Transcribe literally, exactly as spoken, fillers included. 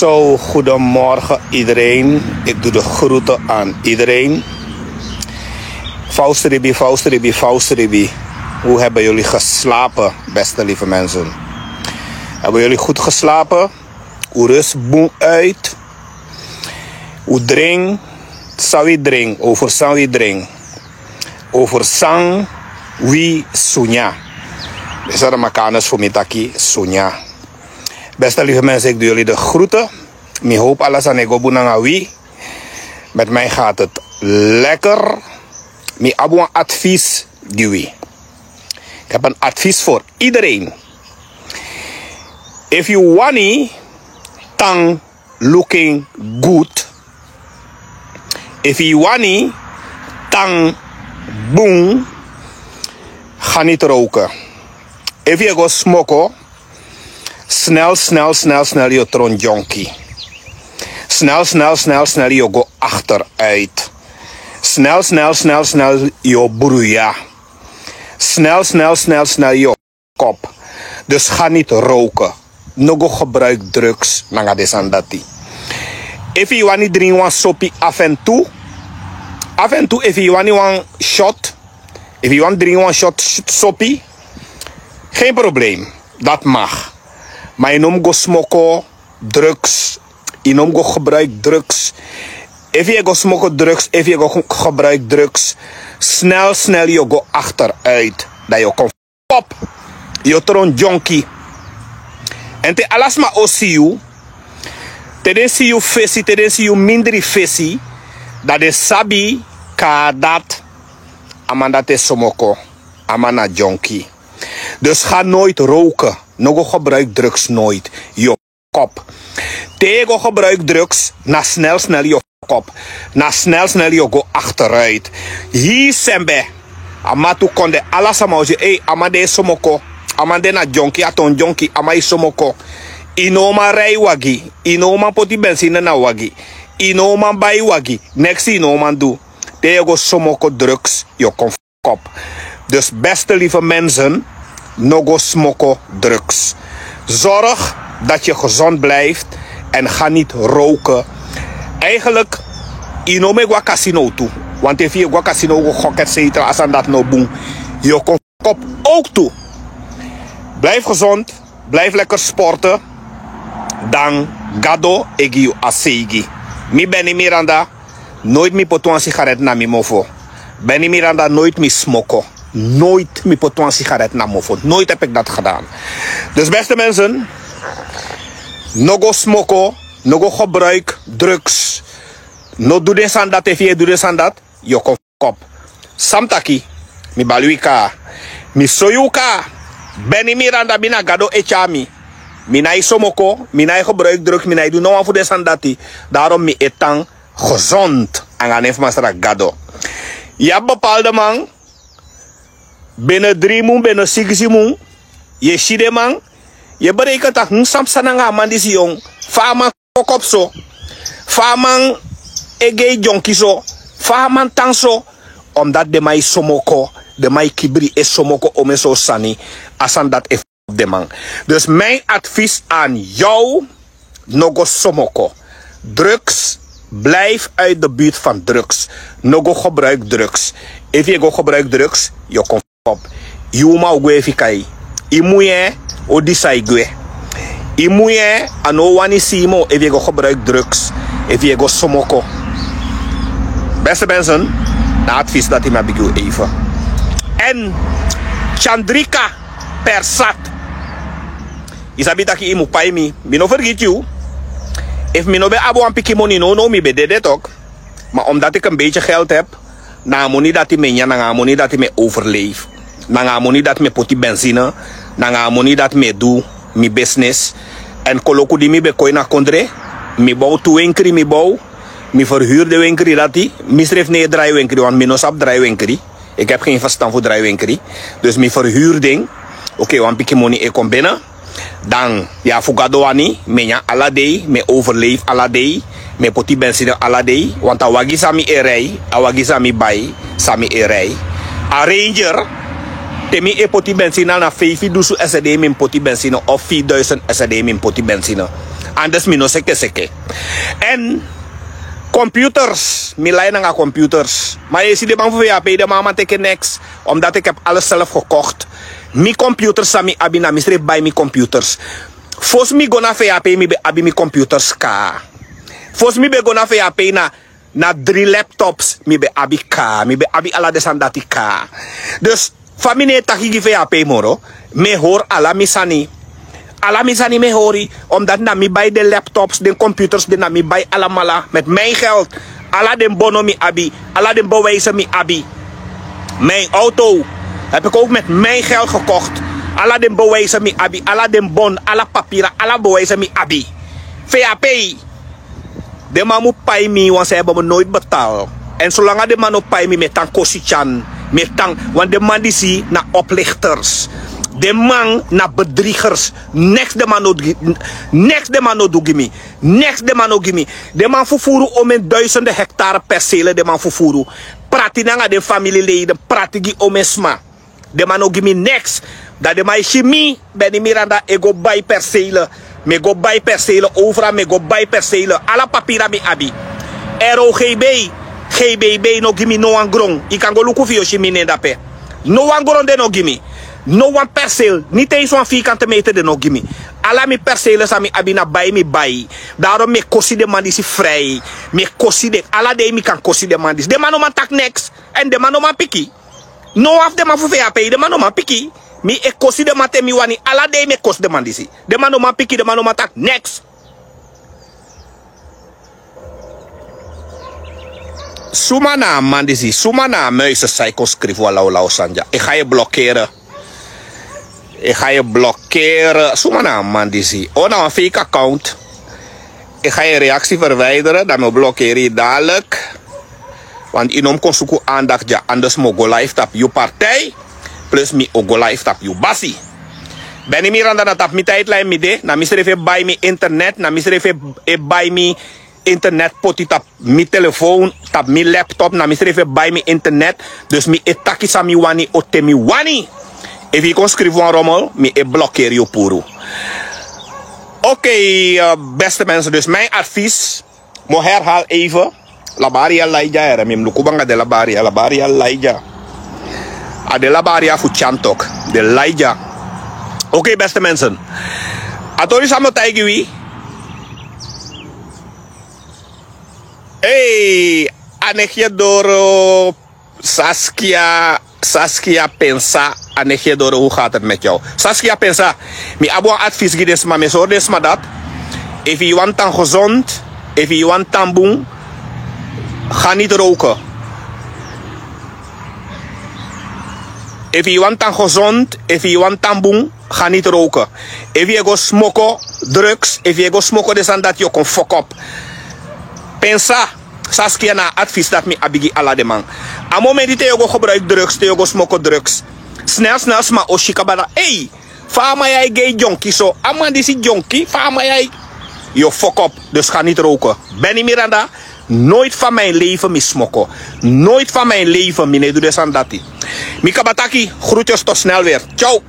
Zo, goedemorgen iedereen. Ik doe de groeten aan iedereen. Fausribi, Fausribi, Fausribi. Hoe hebben jullie geslapen, beste lieve mensen? Hebben jullie goed geslapen? Hoe rust boen uit? Hoe dring? Sawi dring? Over sawi dring? Over sawi sunya? Is er een Marokkaans voor mij taki sunya? Beste lieve mensen, ik doe jullie de groeten. Mi hoop alles aan ego boen nanga wi. Met mij gaat het lekker. Mi abi wan advies gi wi. Ik heb een advies voor iedereen. If you wani tan looking good, if you wani tan boen, ga niet roken. If you go smoko, snel, snel, snel, snel, yo tron jonki. Snel, snel, snel, snel, yo go achteruit. Snel, snel, snel, snel, yo bruya. Snel, snel, snel, snel, yo kop. Dus ga niet roken. No go gebruik drugs nanga den sani dati. If you wani dringi wan sopi af en toe, af en toe, if you wani wan shot, if you wani dringi wan shot, sh- sopi, geen probleem. Dat mag. Maar you no mu go smoko drugs. You no mu go gebruik drugs. If you go smoko drugs, if you go ge- gebruik drugs, snel, snel, yo go achteruit. Dan yo kon kop. Yo tron jonki. En te ala sma o si yu, te den si yu fesi, te den si yu mindri fesi, dan den sabi ka dat a man dati e smoko, a man na jonki. Dus ga nooit roken. No go gebruik drugs nooit. Yo kop. Te yo go gebruik drugs, na snel, snel yo kop. Na snel, snel yo go achteruit. Hii sembe. A man tu kon de, ala sama o si, ei, a man de e smoko. A man de na jonki, a tron jonki, a man e smoko. You no man rij wagi. You no man poti benzine na wagi. You no man bai wagi. Neks you no man du. Te yo go smoko drugs, yo kon kop. Dus beste lieve mensen, no go smoko drugs. Zorg dat je gezond blijft en ga niet roken. Eigenlijk, you no mu e go a casino tu. Want if you go a casino, go gok, et cetera, a sani dati no bun. Yo kon kop ook tu. Blijf gezond, blijf lekker sporten. Dan Gado e gi yu a seigi. Mi Benny Miranda, nooit mi poti wan sigaret na mi mofo. Benny Miranda, nooit mi smoko. Nooit mi poti wan sigaret na mofo. Nooit heb ik dat gedaan. Dus beste mensen, no go smoko, no go gebruik drugs. No du den sani dati, if you do den sani dati, yo kon kop. San mi taki, mi bari wi ka. Mi sori wi ka. Benny Miranda, mi na Gado e tyari mi. Mi nai smoko, mi nai gebruik drugs, mi nai du no wan fu den sani dati. Daarom mi e tan gezond. Nanga nen fu Masra Gado. Yu abi bepaalde man, binnen dri mun, binnen sigisi mun, yu e si den man, yu e bereken taki, hmm, san psa nanga a man disi, yon. Fa a man koko so, fa a man e gei dyonki so, fa a man tan so. Omdat den man e smoko, den man e kibri e smoko, omen so sani, a sani dati e den man. Dus mijn advies aan jou, no go smoko. Drugs, blijf uit de buurt van drugs. No go gebruik drugs. Efu yu e go gebruik drugs, yu o kon kop. Yu uman o gwe fika yu. Yu muye o disa yu gwe. Yu muye a no o wani si yu moo efu yu e go gebruik drugs, efu yu e go smoko. Beste mensen, na advies dati mi abi gi unu even. En Chandrika Persat. Yu sabi taki yu mu pai mi. Mi no fergiti yu. Efu mi no ben abi wan pikin moni, no, no, mi ben dede tok. Maar omdat ik een beetje geld heb, na a moni dati mi e nyan, nanga a moni dati mi e overleef. Nanga a moni dati mi e poti benzine, nanga a moni dati mi e du mi business. En koloku di mi ben kon ini a kondre, mi bow tu wenkri, mi bow, mi verhuur den wenkri dati, mi srefi no e drai wenkri, want mi no sabi drai wenkri. Ik heb geen verstand fu drai wenkri. Dus mi verhuur den. Oké, wan pikin moni e kon binnen. Dan, ya, fu Gado wani, mi e nyan ala dei, mi e overleef ala dei, mi e poti benzine ala dei, want a wagi san mi e rij, a wagi san mi bai, san mi e rij. A Ranger, te mi e poti benzine na feifi dusun S D mi mu poti benzine, of vierduizend S D mi mu poti benzine. Anders mi no sekeseke. Èn computers, mi lai nanga computers. Ma yu e si den man fu vap, den man man teke neks. Omdat eki abi ala self gekokt. Mi computers san mi abi, na mi srefi bai mi computers. Fosi mi go na vap, mi ben abi mi computers kaa. Fosi mi ben go na vap, na na dri laptops mi ben abi kaa, mi ben abi ala den sani dati kaa. Dus fa mi no e taki gi vap moro, mi e hori ala mi sani. Ala mi sani mi e hori. Omdati na mi bai den laptops, den computers, den na mi bai alamala met mi geld. Ala den bono mi abi, ala den bewijse mi abi. Mi auto heb ik ook met mi geld gekocht. Ala den bewijse mi abi, ala den bon, ala papira, ala bewijse mi abi. Vap. Den man mu pai mi wan san e ben mi noit betal. Èn solanga den man no pai mi, mi e tan kosi tyan. Mi e tan. Wan den man disi na oplichters. Den man na bedriegers. Neks den man no gi. Neks den man no du gi mi. Neks den man no gi mi. Den man fufuru omen duisende hektare persele, den man fufuru. Prati nanga den familileden, prati gi omen sma. Den man no gi mi neks. Dan den man e si mi, Benny Miranda, e go bai persele. Mi e go bai persele, overal mi e go bai persele. Ala papira mi abi. Rogb, gbb no gi mi no wan gron. Yu kan go luku fu yu o si mi nen dape. No wan gron den no gi mi. No wan perseel, niti eens wan vierkante meter den no gi mi. Ala mi persele san mi abi na bai mi bai. Daarom mi e kosi den man disi vrij. Mi e kosi den, ala dei mi kan kosi den man disi. Den man no man taki neks. Èn den man no man piki. No wan fu den man fu vap, den man no man piki. Mi e kosi den man te mi wani, ala dei mi e kosi den man disi. Den man no man piki, den man no man taki neks. Suma na a man disi, suma na a muise san e kon skrifi wan lawlaw sani dya. E ga yu blokeri. E ga yu blokeri. Suma na a man disi. O, na wan fake account. E ga yu reaksi verwijderen, dan mi o blokeri yu dadelijk. Want yu no mus kon suku aandacht dya, anders mi o go live tapu yu partij. Plus mi o go live tapu yu basi. Benny Miranda, na tapu mi tijdlijn mi de, na mi srefi e bai mi internet, na mi srefi e bai mi internet poti tapu mi telefoon, tapu mi laptop, na mi srefi e bai mi internet. Dus mi e taki san mi wani, o te mi wani. Efu yu kon skrifi wan rommel, mi e blokeri yu puru. Oké, eh, beste mensen, dus mijn advies, mi o herhaal even. Labaria lai dya, here, mi mus luku bun nanga den labaria, labaria lai dya. A den labaria fu tyan tok, den lai dya. Oké, beste mensen. A tori san mi o taigi wi. Ei, a next year doro. Saskia, Saskia Pensa, a next year doro, hoe gaat het met jou? Saskia Pensa, mi abi wan advies gi den sma, mi e sori den sma dati. Efu yu wani tan gezond, efu yu wani tan bun, ga niet roken. Efu yu wani tan gezond, efu yu wani tan bun, ga niet roken. Efu yu e go smoko drugs, efu yu e go smoko den sani dati, yu o kon fokop. Pensa, Saskia, na a advies dati mi abi gi ala den man. A momenti te yu o go gebruik drugs, te yu o go smoko drugs, snel snel sma o si kaba dati. Ei, fa a man ya e gei dyonki so? A man disi dyonki, fa a man ya e... Yu o fokop. Dus ga niet roken. Benny Miranda, nooit van mijn leven mi smoko. Nooit van mijn leven mi no e du den sani dati. Mi kaba taki, groetjes, tot snel weer. Ciao.